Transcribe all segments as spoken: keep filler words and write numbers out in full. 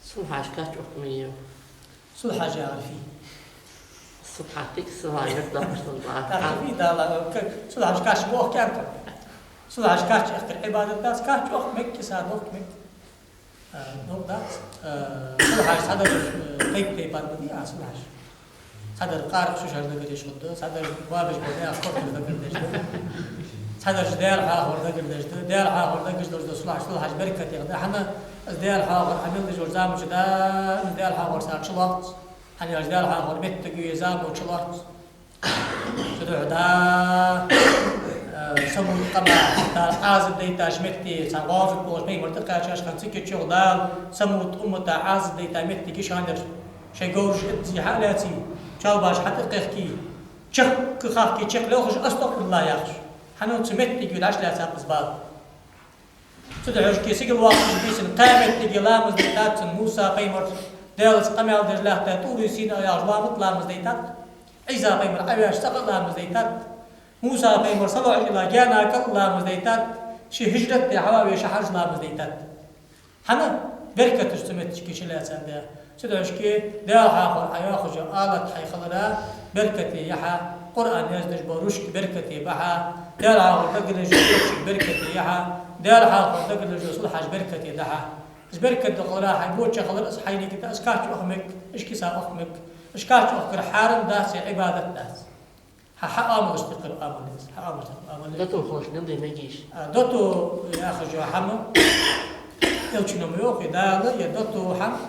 Сулхьаш кач охк мегий? Сулхьаш яхар фуй? Сулхьаш тик, сулхьаш яхар доккхаш дала. Яхар фуй дала, к-, сулхьаш кач охк кӀанта. Сулхьаш кач охкар Ӏибадат дац, кач охк мег, киса дохк мег. Э, ну, дац. Э, сулхьаш цхьадар, э, тайп-тайпара ма дий, а, сулхьаш. Цхьадар къаракъ шушар дагардеш хургда, цхьадар вабеш бола наьха кортар дагардеш да. Цхьадараш Даьла хьоахавар дагардеш да. Даьла хьоахавар дагардеш да, сулхьаш, сулхьаш беркатех да. ХӀана, из Даьла хьоахавар Ӏамал деш вар зама чу да, из Даьла хьоахавар саг чулоац. ХӀана аьлча Даьла хьоахавар моттиг я, зама чулоац. Цудухьа да, э, Самуд къаман, Дала Ӏазап дайтача метте, цхьа гӀазот болаш пайхамар тӀакхаьчача хана, цига чу Дала Самуд уммата Ӏазап дайта моттиг я шоана ер. Шоай говраш эззи хьалаьций, чалбаш хьатӀакхехкий, чакх хахкий, чакх лелхаш, астагӀфируллахӀ яхаш. ХӀана, цу моттиге дӀалаьцаб из бала. Цудухьа шоашка сигала вахача бийсан кхаь моттиге ламаз дайтад цунна Муса пайхамара, Даьлаца къамаьл деш лаьтта ТӀури Сийна яхача лоама тӀа ламаз дайтад. Ӏийса пайхамар Ӏоваьшача цӀагӀа ламаз дайтад. Муса пайхамар салоӀаш ила гаьна кӀал ламаз дайтад. Ший хӀижрат де хьавена веший хьалхашка ламаз дайтад. ХӀана? Беркаташ цу моттигашка чулоацар да. Цудухьа шоашка Даьла хьоахавар Ӏа йоахаш йола алат хьай хилара беркате я хьа, Къуръан яздеш бола ручка беркате ба хьа, Даьла хьоахавар дагарлуш йола ручка беркате я хьа, Даьла хьоахавар дагарлуш йола сулхьаш беркате да хьа. Из беркат да хилара хьай боча хилар, из хьайниг да, из кач охк мег, из киса охк мег. Из кач охкар хьарам дац, е Ӏибадат дац. Хьа, хьа Ӏамалаш тӀехьара Ӏамал да из, хьа Ӏамалаш тӀехьара Ӏамал да из. Дото хулаш нилди мегий? А, дото яхаш йола хӀама, Элчано ма йоахий, Дала, е дото хӀама,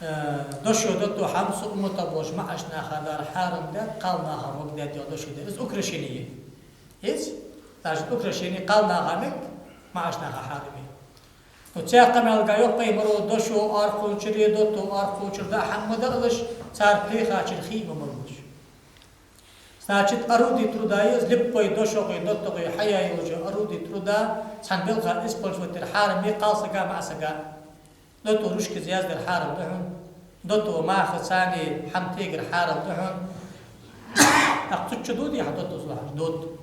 э, дошо дото хӀама са уммата болча маӀача наха дар хьарам даьд, кхалнаха могадаьд йоах дошо дар. Из украшение я. Из, значит, украшение кхалнаха мег, маӀача наха хьарам я. Ну, цхьа къамаьл га йоах пайхамара, дошо аркхунчари, дото аркхунчари да хӀама ма далаш, цар пхьегӀа чура хий ма малалаш. Значит, орудие труда я из, липпай дошогӀи, дотогӀи хьаяь йолаш йола орудие труда, цхьан белха использовать дар хьарам я кхалсага, маӀасага. Дото ручкаца яздар хьарам да хьона. Дото маха цани хӀама тегар хьарам да хьона. ТӀаккха цу чу додий хьа дото сулхьаш? Дод.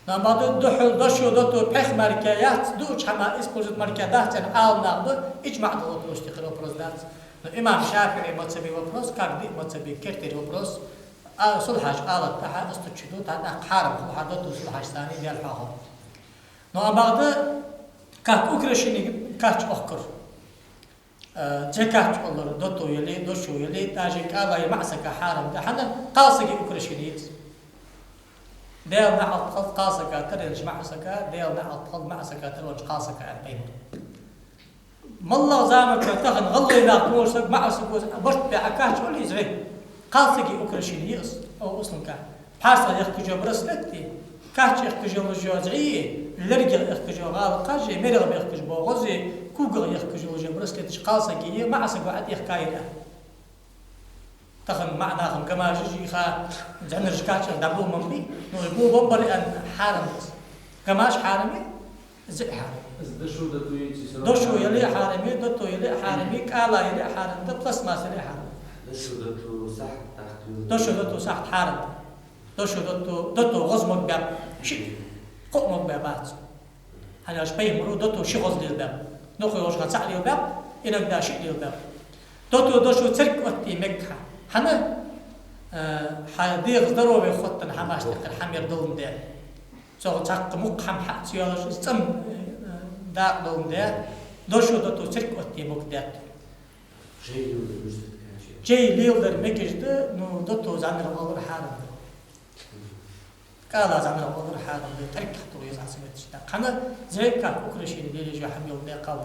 Амма дод, дошо, дошо дото пхьегӀа мара яц, дуача хӀама использовать мара дац аьнна Ӏаламнах ба, иджмаӀ дола вопрос, тӀехьара вопрос дац. Но имам ШафиӀий мазхӀаба вопрос, как диъ мазхӀаба кертера вопрос, а, сулхьаш алат да хьа, из цу чу ду, тӀаккха хьарам хул хьа дото сулхьаш цани Даьла хьоахавар. Но амма бакъда, как украшение кач охкар. Э, цхьа кач оллар дото яле, дошо яле, даже кӀала е маӀасага хьарам да. ХӀана? Кхалсага украшение я из. Даьла наӀалт хилда кхалсага тара еннача маӀасага, Даьла наӀалт хилда маӀасага тара еннача кхалсага, аьннад пайхамара. МоллагӀа зама чу тахан гӀалгӀай нах тхона саг маӀасага барт бе а кач оллий из вай. Кхалсага украшение я из, о, услуга. ПхьарсагӀа ехкаш йола браслет, кач ехкаш йолаш йола зӀи, лергах ехкаш йола гӀалакхаш, мерах ехкаш бола гӀоз, когах ехкаш йолаш йола браслеташ кхалсага я, маӀасага Ӏотехка яр. Тахан маӀа наха гамашаш йиха, зӀанараш кач охкаш дӀабух ма бий, но бу бомбар аьнна хьарам да из. Гамаш хьарам я, зӀи хьарам я. Из дошо дото яйци сара. Дошо яле хьарам я, дото яле хьарам я, кӀала яле хьарам да, пластмасса яле хьарам да. Дошо дото сахьат тахта юл. Дошо дото сахьат хьарам да. Дошо дото, дото гӀоз мог баьб, шиъ, кхоъ мог баьб бац. ХӀана аьлча пайхамара дото ши гӀоз лелабаьб. Нохой волча хана цаӀ лелабаьб, иногда шиъ лелабаьб. Дото, дошо церг отте мег хьа. ХӀана? Э, хьа дегӀа здоровье хоттаденна хӀамаш тӀехьара хӀама яр доландаь. Цох цхьаккха мукх хӀама хьа ца йоалаш, из цӀена, э, дакъа доландаь, дошо дото церг отте мог даьд. Жай леладар мегаш да, ну, дото зӀанарах оалар хьарам да. КӀала зӀанарах оалар хьарам да, тӀарг хьатӀа еза хьа ца метташ да. ХӀана? ЗӀи как украшение лелаеш йола хӀама йоландаь кхалнаха.